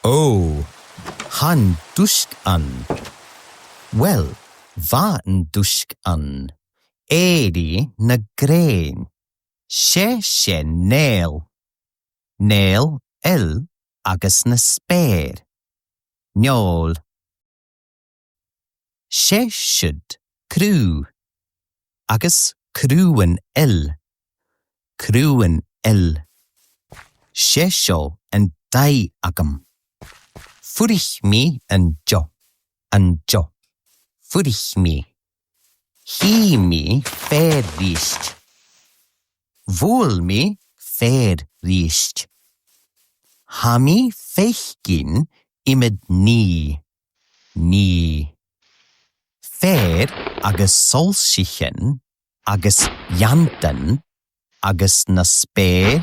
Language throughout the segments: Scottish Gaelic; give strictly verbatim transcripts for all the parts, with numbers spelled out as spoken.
Ò, tha an t-uisge ann. Uill, bha an t-uisge ann. Èirigh na grèin. 'S e seo Neil. Neil, Eil agus na speur. Neòil. 'S e siud crodh, agus crodhan eile, crodhan eile. 'S e seo an taigh agam. Fuirich mi an seo, an seo. Fuirich mi. Chì mi fear a-rithist. Bhuail mi fear a-rithist. Tha mi a' faicinn iomadh nì, nì. Fear agus soillsichean agus leantainn agus na speur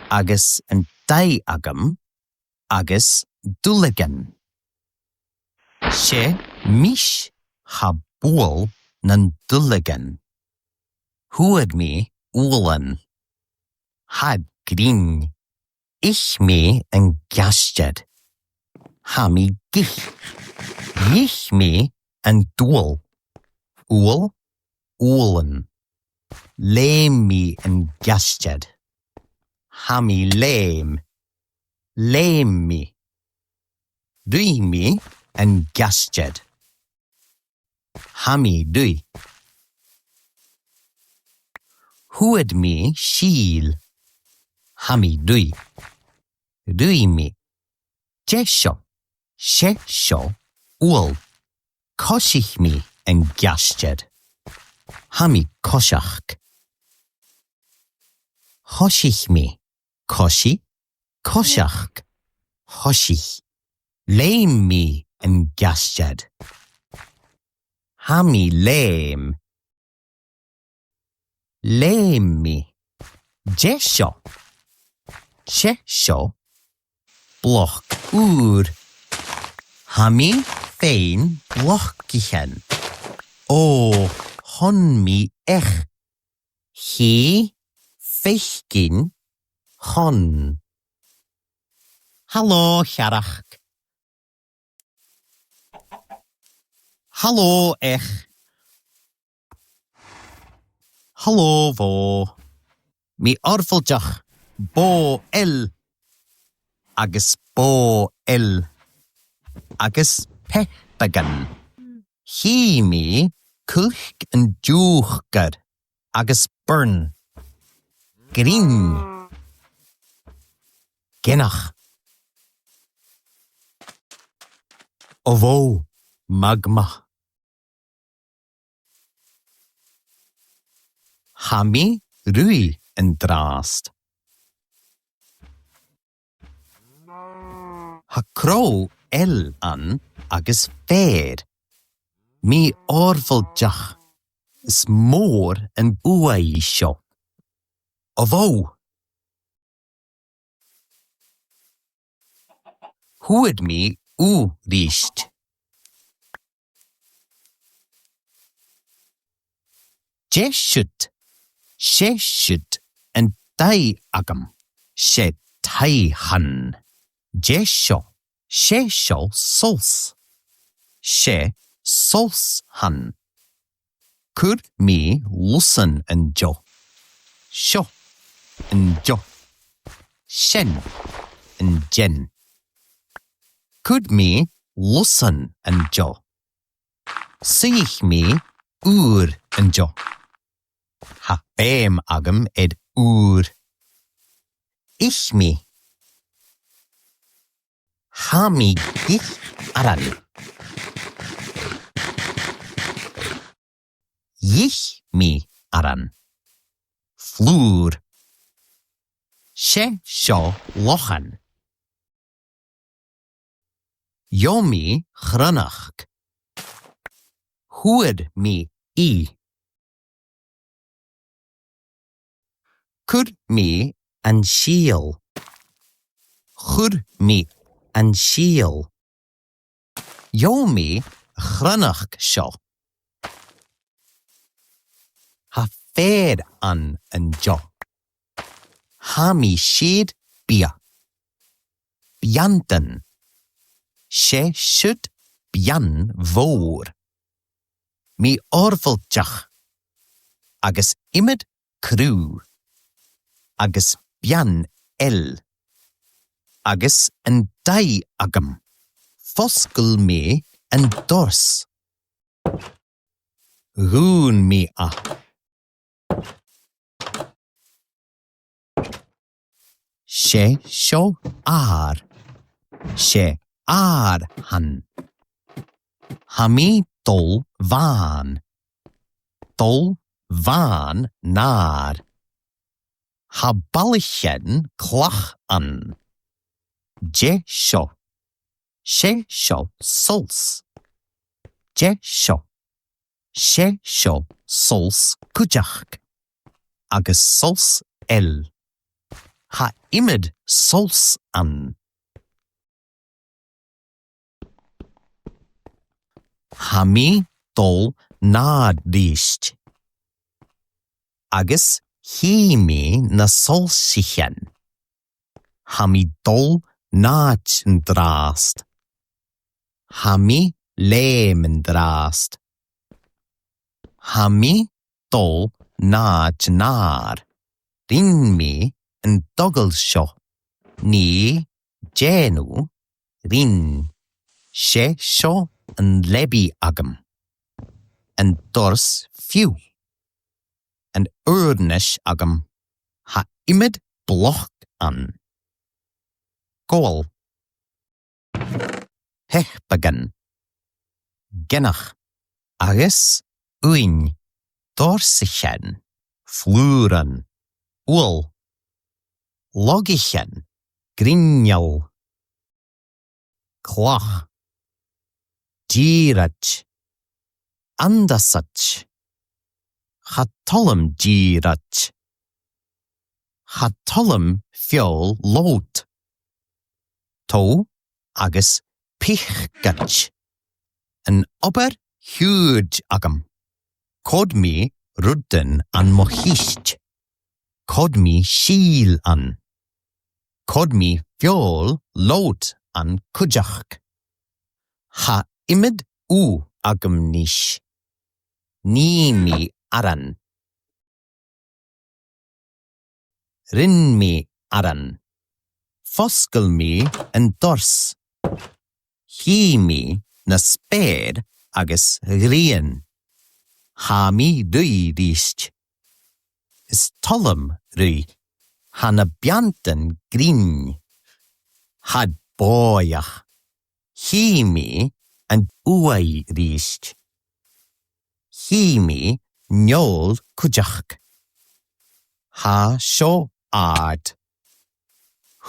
agus an taigh agam agus duilleagan. 'S e mise a bhuail nan duilleagan. Fhuair mi ualan. Tha iad grinn. Ith mi an gastead. Tha mi ag ithe. Dh'ith mi an t-ubhal. Ubhal, ualan. Leum mi an gastead. Tha mi leum. Leum mi. Ruith mi an gastead. Tha mi ruith. Fhuair mi sìl. Tha mi ruith. Ruith mi. Dè seo? 'S e seo ubhal. Coisich mi an gastead. Tha mi a' coiseachd. Choisich mi. Coisich, coiseachd, choisich. Leum mi an gastead. Tha mi leum. Leum mi. Dè seo? 'S e seo bloc ùr. Tha mi a' faighinn blocaichean. Ò, chun mi each. Chì, faicinn, chun. Halò, a chàirdean. Halò, each. Halò, bò. Mi oirbhilte, bò eile. Agus bò eile. Agus peipeagan. Chì mi cuilc an t-iuchair agus burn. Grinn. Gineach. Obh obh, magma. Tha mi a' ruith an-dràsta. Tha crodh eile ann agus fear. Mi oirbhilte. Is mòr an uaigh seo. Obh obh. Fhuair mi ugh a-rithist. Dè siud? 'S e siud an taigh agam. 'S e taigh a th' ann. Dè seo? 'S e seo solas. 'S e solas a th' ann. Cuir mi lusan an seo. Seo, an seo. Sin, an sin. Cuir mi lusan an seo. Suidhidh mi ùir an seo. Tha feum agam air ùir. Ith mi. Tha mi ag ithe aran. Dh'ith mi aran. Flùr. 'S e seo lochan. Gheibh mi cronachd. Fhuair mi i. Cuir mi an sìol. Chuir mi an sìol. Gheibh mi a' chronachd seo. Tha fear ann an seo. Tha mi a' sireadh biadh. Beanntan. 'S e siud bean mhòr. Mi òrmhailteach. Agus iomadh crodh. Agus bean eile. Agus an taigh agam. Fosgail mi an doras. Dhùin mi e. 'S e seo adhar. 'S e adhar a th' ann. Tha mi a' dol a-mhàin. Dol a-mhàin an adhair. Tha ballachan clach ann. Dè seo? 'S e seo solas. Dè seo? 'S e seo solas cuideachd. Agus solas eile. Tha iomadh solas ann. Tha mi a' dol an adhar a-rithist. Agus chì mi na solsaichean. Tha mi a' dol an àite an-dràsta. Tha mi a' leum an-dràsta. Tha mi a' dol an àite an adhair. Rinn mi an togail seo. Nì, dèanaibh, rinn. 'S e seo an leabaidh agam. An doras fiodh. An fhùrnais agam. Tha iomadh bloc ann. Gobhal. Teapagan. Gineach. Agus uain. Dorsaichean. Flùraichean. Ubhal. Logaichean. Grianal. Clach. Dìreach. An-dràsta. Cha toil leam dìreach. Cha toil leam feòil lobhta. Tog agus piocaid. An obair-chiùil agam. Cuiridh mi rudan ann mo chist. Cuiridh mi sìol ann. Cuiridh mi feòil lobhta ann cuideachd. Tha iomadh ugh agam a-nis. Nì mi aran. Rinn mi aran. Fosgail mi an doras. Chì mi na speur agus a' ghrian. Tha mi a' ruith a-rithist. Is toil leam ruith. Tha na beanntan grinn. Tha iad bòidheach. Chì mi an uaigh a-rithist. Chì mi neul cuideachd. Tha seo àrd.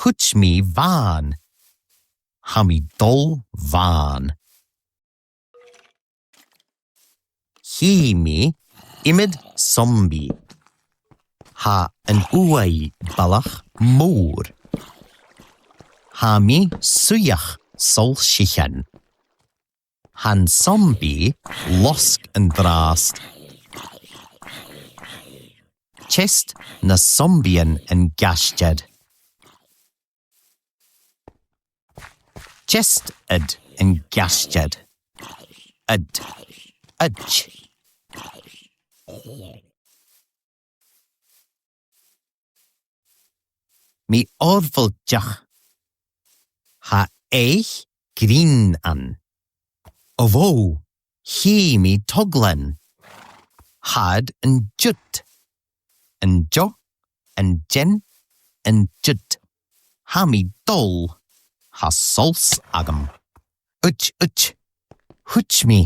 Thuit mi a-mhàin. Tha mi a' dol a-mhàin. Chì mi iomadh zombie. Tha an uaigh ballach mòr. Tha mi a' suidheachadh solsaichean. Tha an zombie a' losgadh an-dràsta. Teist na zombiean an gaisgead. Teist iad an gaisgead. Iad. Iad. Mi òrmhailteach. Tha each grinn ann. Ò bhò, chì mi togallan. Tha iad an siud. An seo, an sin, an siud. Tha mi a' dol. Tha solas agam. Thuit, thuit. Thuit mi.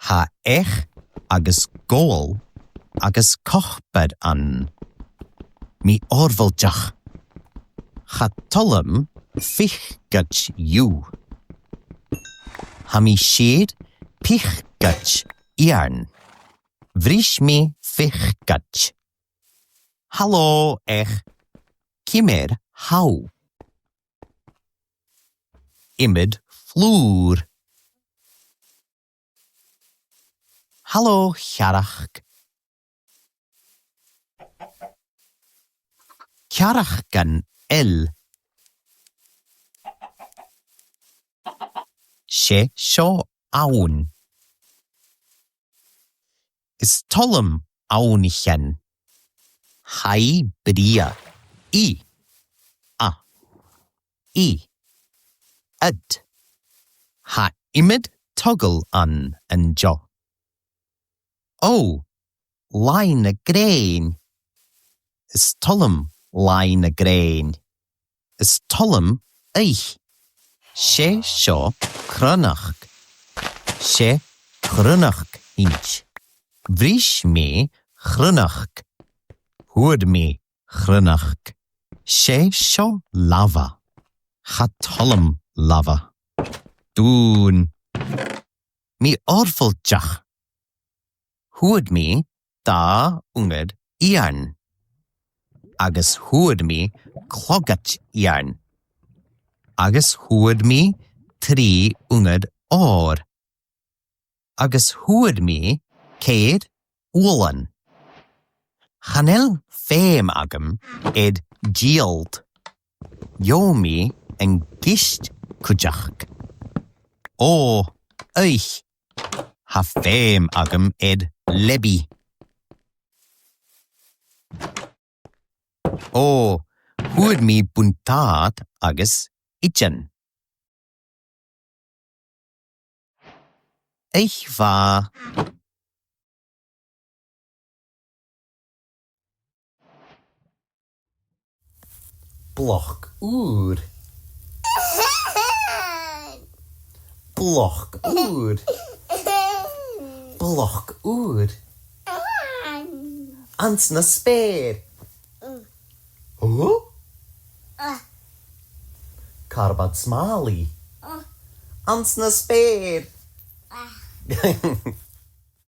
Tha each agus gobhal agus copair ann. Mi òrmhailteach. Cha toil leam piocaid dhiubh. Tha mi a' sireadh piocaid iarainn. Bhris mi piocaid. Halò, each. Ciamar a tha thu? Iomadh flùr. Halò, a chearc. Cearcan eile. 'S e seo abhainn. Is toil leam abhainnean. Tha i brèagha. I. A. I. Ad. Tha iomadh togail ann an seo. Ò, làimh na grèine. Is toil leam làimh na grèine. Is toil leam oidhche. 'S e seo cruithneachd. 'S e cruithneachd a th' innte. Bhris mi cruithneachd. Fhuair mi cruithneachd. 'S e seo làbha. Cha toil leam làbha. Dùn. Mi fhorfheiseach. Fhuair mi dà uingear iarainn. Agus fhuair mi clogad iarainn. Agus fhuair mi trì uingear òir. Agus fhuair mi ceithir uallan. Chan eil feum agam air deighealt. Gheibh mi an ceist cuideachd. Ò, oidhche. Tha feum agam air leabaidh. Ò, fhuair mi buntàta agus itean. Oidhche mhath. Bloc ùr. Bloc ùr. Bloc ùr. Anns na speur. Ò? Carbad smàlaidh. Anns na speur.